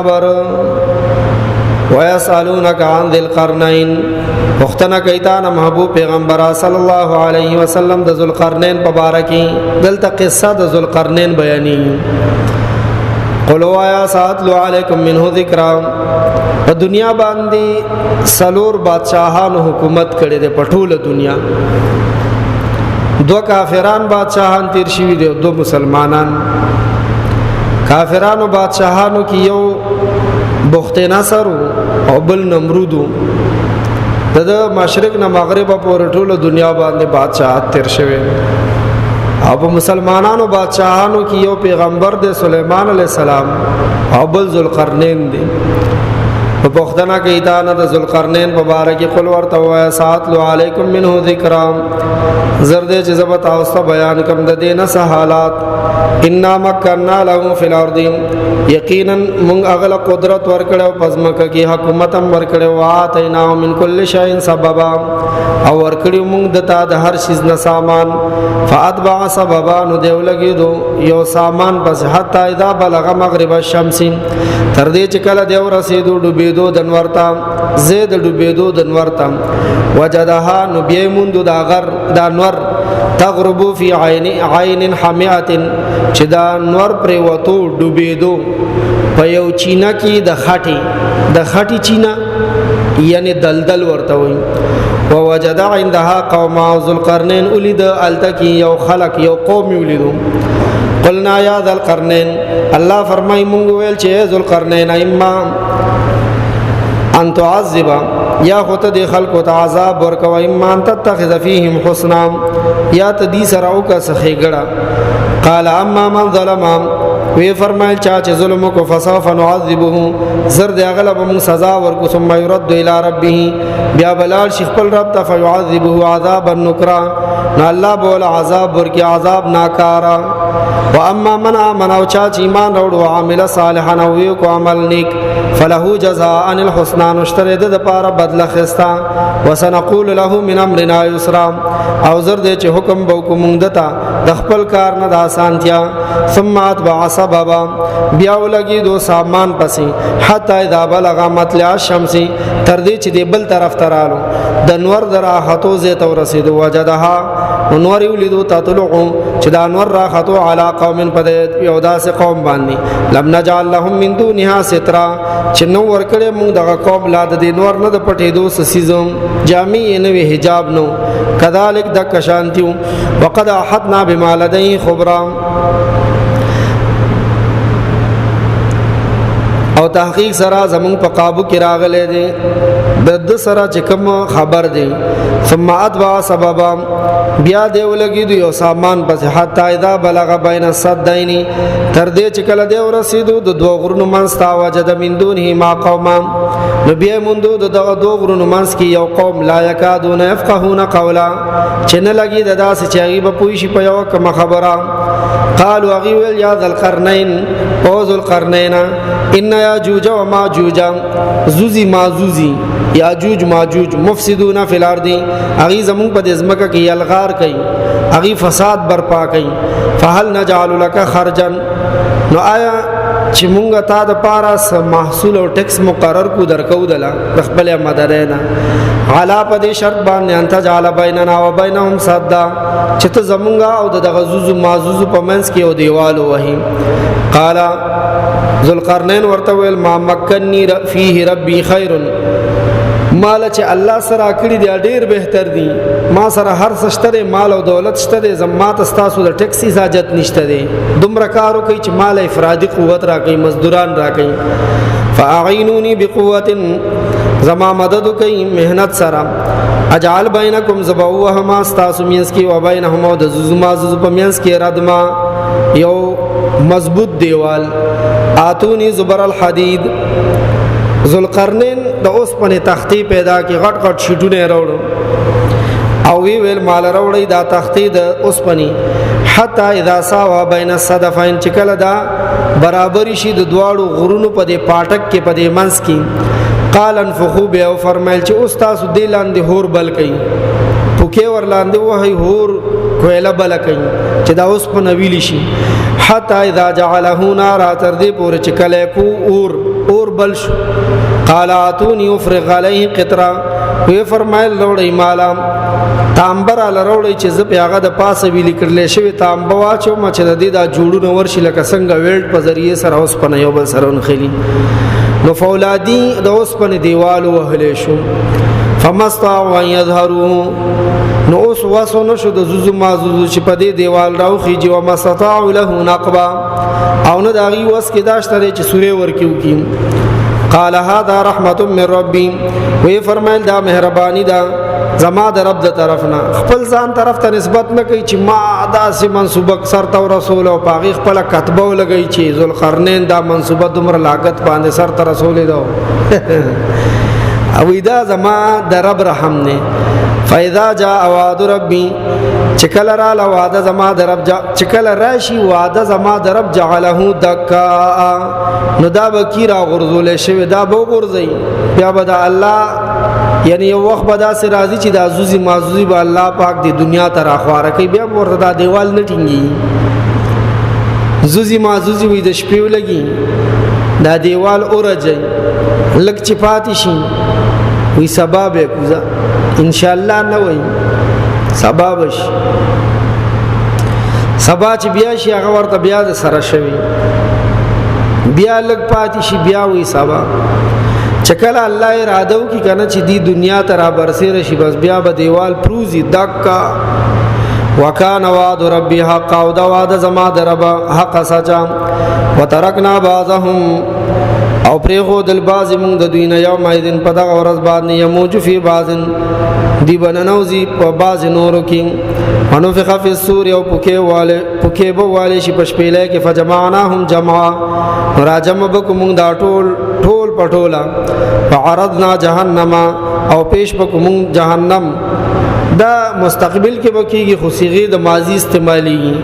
خبر ويسالونك عن ذي القرنين، پختنه کوي تا نه محبوب پیغمبر صلی الله علیه وسلم د ذوالقرنین په باره کې. دلته قصه د ذوالقرنین بیانې. قل وایا ساتلو علیکم منه ذکر. په دنیا باندې سلور بادشاہانو حکومت کړي دي، په ټوله دنیا دو کافران بادشاہان تیر شوی دي، دو مسلمانان. کافرانو بادشاہانو کې یو بخت نصر او بل نمرود. د مشرق نه مغرب پورې ټوله دنیا باندې بادشاہت تیر شوی. او په مسلمانانو بادشاہانو کې یو پیغمبر دی سليمان علی السلام او بل ذوالقرنین دی. په پښتنه کې تا نه د ذوالقرنین په باره کې، قل ورته وایا ساتلو علیکم منه ذکر، زرد چې زبت اوسته بیان کم د دینه حالات. ان مکننا له فی الارض، یقینا مونږ اغل قدرت ورکړو پزمکه کې، حکومت هم ورکړو. واتینا من کل شیء سببا، او ورکړو مونږ دتا د هر شیز نه سامان. فاتبع سببا، نو دیو لګي دو یو سامان پس. حتا اذا بلغ مغرب الشمس، تر دې چې کله دیو رسیدو ډوبېدو دنورتا، زید ډوبېدو دنورتا، وجدها، نو بیا مونږ دا غر دا نور، تغرب فی عین عین حمیات، چې دا نور پر وتو ډوبېدو په یو چینه کې د خټي، د خټي چینه یعنی دلدل ورته وي. ووجد عندها قوم، ذو القرنین ولید التکی یو خلق، یو قوم ولیدو. قلنا یا ذا القرنین، الله فرمای مونږ ویل چې ذو القرنین، اما ان تعذب، یا خو ته د خلکو ته عذاب ورکوي، اما ان تتخذ فیهم حسنا، یا ته دی سره او کا سخیګړه. قال اما من ظلم، وی فرمایل چا چې ظلم کو، فسوف نعذبه، زر دی اغلب من سزا ورکو، ثم يرد الى ربه، بیا بلال شیخ خپل رب ته، فيعذبه عذابا نکرا، نو الله بول عذاب ورکی عذاب ناکارا. واما من امن، او چا چې ایمان راوړ او عمل صالحا، او یو کو عمل نیک، فله جزاء الحسنا، نشتره د پاره بدله خستا. وسنقول له من امرنا یسرا، او زر دې چې حکم به کو مونږ دتا د خپل کار نه د اسانتیا. ثم اتبع سببا، بیا ولګي دو سامان پسې. حتا اذا بلغ مطلع الشمس، تر دې چې دی بل طرف ترالو د نور دراحتو زه ته ورسېدو، وجدها، نور یو لیدو، تطلع، چې دا نور راختو، علی قوم، په یو داسې قوم باندې، لم نجعل لهم من دونها سترا، چې نو ورکړې موږ دغه قوم لا د دې نور نه د پټېدو سسیزم جامع یې نه وی، حجاب نو. کذالک د کشانتیو، وقد احدنا بما لديه خبرا، او تحقیق سره زمون په قابو کې راغلې دي د د سره چې کوم خبر دی. ثم اتبع سببا، بیا دی ولګي دی یو سامان پس. حتا اذا بلغ بین الصدین، تر دې چې کله دی ورسېدو د دوه غرونو منځ ته، وجد من دونه ما قوما، نو بیا موندو د دغه دوه غرونو منځ کې یو قوم، لا یکادون یفقهون قولا، چې نه لګي د داسې چې هغه به پوه شي په یو کوم خبره. قالوا، هغه ویل، یا ذل القرنین، او ذل القرنین، ان یاجوج و ماجوج، زوزی مازوزی، یاجوج ماجوج، مفسدون فی الارض، اغي زمون په دزمکه کې یلغار کوي، اغي فساد برپا کوي. فهل نجعل لك خرجا، نو آیا چې مونږ تا د پاره محصول او ټیکس مقرر کو درکو دلا د خپل مدرینا، علا په دې شرط باندې، انت جعل بیننا و بینهم صدا، چې ته زمونږ او د دغه زوزو مازوزو په منځ کې یو دیوال وهي. قال ذوالقرنین ورته ویل، ما مکنی فیه ربی خیر، مال چې الله سره کړی دی ډیر بهتر دی، ما سره هر څه شته، مال او دولت شته دی، زما ته تاسو د ټیکس اجازه نشته دی. دومره کارو کوي چې مال افرادی قوت راکړي، مزدوران راکړي. فاعینونی بقوت، زما مدد کوي مهنت سره، اجعل بینکم، زبوهما استاسو مینس کی، و بینهما، د زما زز په مینس کې، ردما، یو مضبوط دیوال. اتونی زبر الحدید، ذوالقرنین د اوسپنې تختی پیدا کی، غټ غټ شیټونه راوړو او وی ویل مال راوړی دا تختی د اوسپنې. حتا اذا ساوا بین الصدفین، چې کله دا برابر شي د دواړو غرونو په دې پاټک کې، په دې منځ کې، قال انفخو، بیا فرمایل چې اوس تاسو دې لاندې هور بل کئ، پوکې ور لاندې وهي، هور کویله بل کئ چې دا اوس په نویل شي. حتا اذا جعله نارا، تر دې پورې چې کله کو اور بل شو. قال اتوني افرغ عليه قطرا، وی فرمایل لوړی مالا تامبر ال وروړی چې زه په هغه د پاسه ویل کړل شوی تامبه واچو ما چې د دې دا جوړونه ورشي لکه څنګه ویلډ په ذریعه سره اوس پنه یو بل سره ونخلی. نو فولادی د اوس پنه دیوال وهلې شو. فمستعوا ان يظهروا، نو اوس وسو نشو د زوزو ما زوزو چې په دې دیوال راوخی چې ومستطاع له نقبا، او نه داغي وس کې داشته چې سورې ورکیو کی. قال هذا رحمت من ربي، وی فرمایل دا مهرباني ده زما د رب د طرف نه. خپل ځان طرف ته نسبت نه کوي چې ما داسې منصوبه سر ته رسول او پاغي خپل کتبه ولګی چې ذوالقرنین دا منصوبه دومره لاګت باندې سر ته رسول ده. او دا زما د رب رحم نه. فاذا جاء وعد ربي، چې کله را له وعده زما د رب، چې کله راشي وعده زما د رب، جعله دکا، نو دا به کی را غرزول شوی، دا به غرزي بیا به د الله. یعنی یو وخت به داسې راځي چې د زوزي مازوزي به الله پاک د دنیا ته راخواره کوي، بیا ورته دا دیوال نه ټینګي. زوزي مازوزي وي د شپې ولګي دا دیوال اورځي لک چې پاتې شي، وی سبب کوزا ان شاء الله نه وای سبب شي، سبا چې بیا شي هغه ورته بیا د سره شوی، بیا لګ پاتې شي، بیا وی سبا. چې کله الله اراده وکي کنه چې دی دنیا ته را برسېره شي، بس بیا به دیوال پروزي دکا. وکان وعد ربي حق، او دا وعده زما د رب حق سچا. وترکنا بعضهم، او پریخو دل باز مونږ د دوی نه، یو مایدن په دغه ورځ باندې، یموج فی بازن، دی بننوزی په باز نورو کې. ونفخ فی الصور، او پکې والے پکې به والے شي پشپېلې کې. فجمعناهم جمعا، راجم بکو مونږ دا ټول ټول پټولا. فعرضنا جهنم، او پیش بکو مونږ جهنم. دا مستقبل کې بکیږي خو صيغه د ماضی استعمالي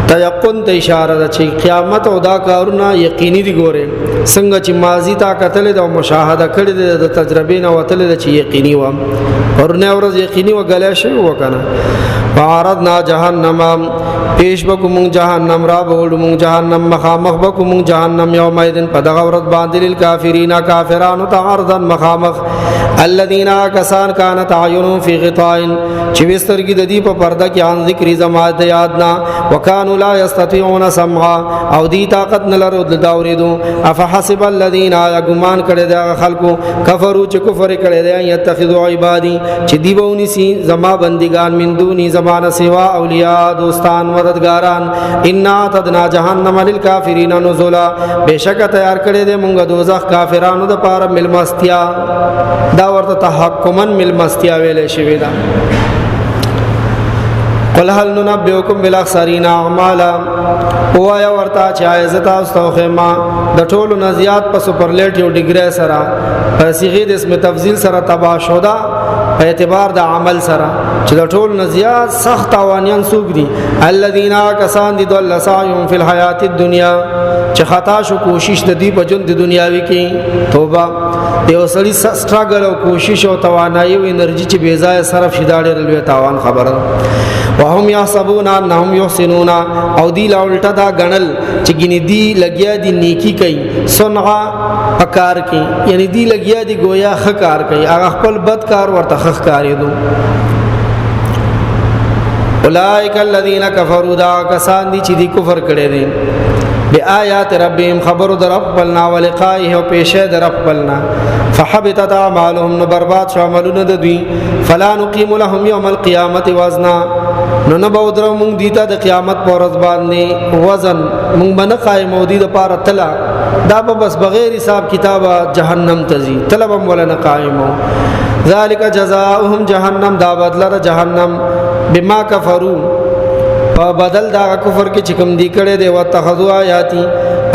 تيقن ته اشاره ده چې قیامت او دا کارونه یقیني دي. ګوره څنګه چې ماضی تا کتل د مشاهده کړی د تجربې نه وتل د چې یقیني و، پرونه ورځ یقیني و غلې شي وکنه. فعرضنا جهنم، پیش بکو مونږ جهنم، را بوړو مونږ جهنم، مخامخ بکو مونږ جهنم یوم ایدن په دغه ورځ باندې، للکافرین کافرانو ته عرضا مخامخ. الذين کسان كانت اعینهم فی غطاء، چې وسترګې د دې په پرده کې، عن ذکر زما د یادنا، وکانو لا یستطيعون سمعا، او دی طاقت نه لرو د داوریدو. افحسب الذين ګمان کړي دا خلکو، کفرو چې کفر کړي دي، یتخذوا عبادی، چې دی بونی سی زما بندگان، من دونی زمانه سوا، اولیاء دوستان مددګاران. ان تدنا جهنم للکافرین نزلا، بشک تیار کړي دي مونږ دوزخ کافرانو د پاره ملمستیا. دا ورته تحکمن ملمستیا ویلې شوی دا. قل هل ننبئکم بالاخسرین اعمالا، وایا ورته چې عزت او توخما د ټولو نزیات په سپرلیټیو ډیګری سره په صيغه د اسم تفضیل سره تبا شودا په اعتبار د عمل سره، چې د ټولو نزیات سخت تاوانیان سوق دي. الذين کسان دي ضل سعيهم في الحیات الدنيا، چې خطا شو کوشش د دې په ژوند د دنیاوي کې. توبه، یو سړي سټراګل او کوشش او توانایي او انرژي چې بې ځایه صرف شي، دا ډېر لوی تاوان خبره. وهم يحسبون انهم يحسنون، او دی لا الټا دا غنل چې ګینه دی لګیا دی نیکی کوي، صنعا پکار کی، یعنی دی لګیا دی گویا خ کار کوي، هغه خپل بد کار ورته خخ کاری دو. اولائک الذین کفروا، دا کسان دي چې دی کفر کړي دي بیاات ربهم، خبر در خپلنا، ولقائه، او پیشه در خپلنا. فحبطت اعمالهم، نو برباد شو عملونه د دوی. فلا نقيم لهم يوم القيامه وزنا، نو نه به درو مونږ دیتا د قیامت پر ورځ باندې وزن، مونږ باندې قائم او دی د پاره تلا، دا به بس بغیر حساب کتاب جهنم تزي طلبم ولا نه قائمو. ذالک جزاؤهم جهنم، دا بدله د جهنم، بما کفروا، په بدل دا کفر کې چې کوم دی کړي دی، وتخذوا آیاتی،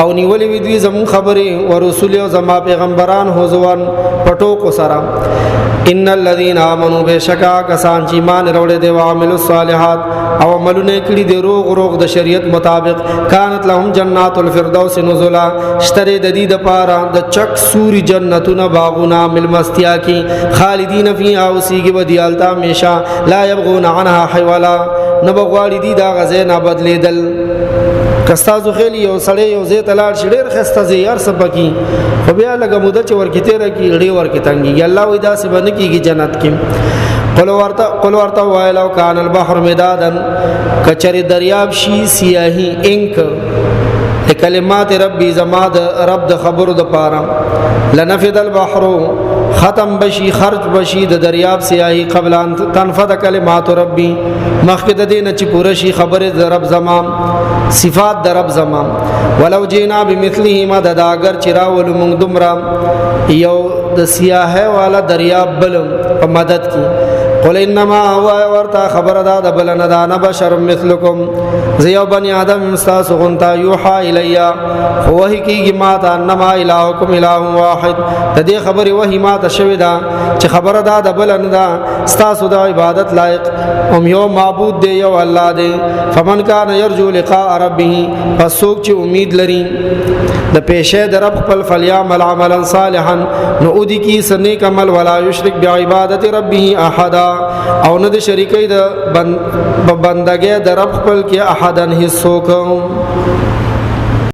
او نیولې وی دوی زمون خبرې، او رسول او زما پیغمبران هوزوان پټو کو سره. ان الذين امنوا، بشکا کسان چې ایمان وروړي دي، او عملوا الصالحات، او عملونه کړي دي روغ روغ د شریعت مطابق، کانت لهم جنات الفردوس نزلا، شتره د دې د پاره د چک سوري جنتونه باغونه ملمستیا کی، خالدین فیها، اوسیږي بدیالتا همیشه، لا یبغون عنها حولا، نو بغواړي دي دا غزه نه بدلیدل. کستازو خیلی یو سړی یو زی ته لاړ شي، ډېر خسته زی هر څه پکې، خو بیا لږه موده چې ورکې تیره کی ډېر ورکې تنګي. الله وی داسې باندې کیږي جنت کې. قل ورته وای، لو کان البحر مدادا، کچری دریاب شي سیاهی انک، کلمات ربی، زما د رب د خبرو د پاره، لنفد البحر، ختم بشي، خرج بشي د دریاب سیاهی، قبل ان تنفد کلمات ربی، مخکې د دین چې پوره شي خبره د رب زما، صفات د رب زما. ولو جینا بمثله مدد، اگر چراول مونږ دمرا یو د سیاه والا دریاب بلم په مدد کی. قل انما هو، ورته خبر ده د بل نه ده، انا بشر مثلکم، زه یو بنی آدم استاسو غنتا، یوحا الیا، وحی کیږي ما ته، انما الهکم اله واحد، د دې خبرې وحی ما ته شوی ده چې خبره ده د بل نه ده، استاسو د عبادت لایق هم یو معبود دی، یو الله دی. فمن کان یرجو لقاء ربه، پس څوک چې امید لري د پیشه د رب خپل، فلیعمل عملا صالحا، نو اودي کی سنیک عمل، ولا یشرک بعبادت ربه احد، او نه د شریکي د بندګۍ د رب خپل کې احدن هیڅوک.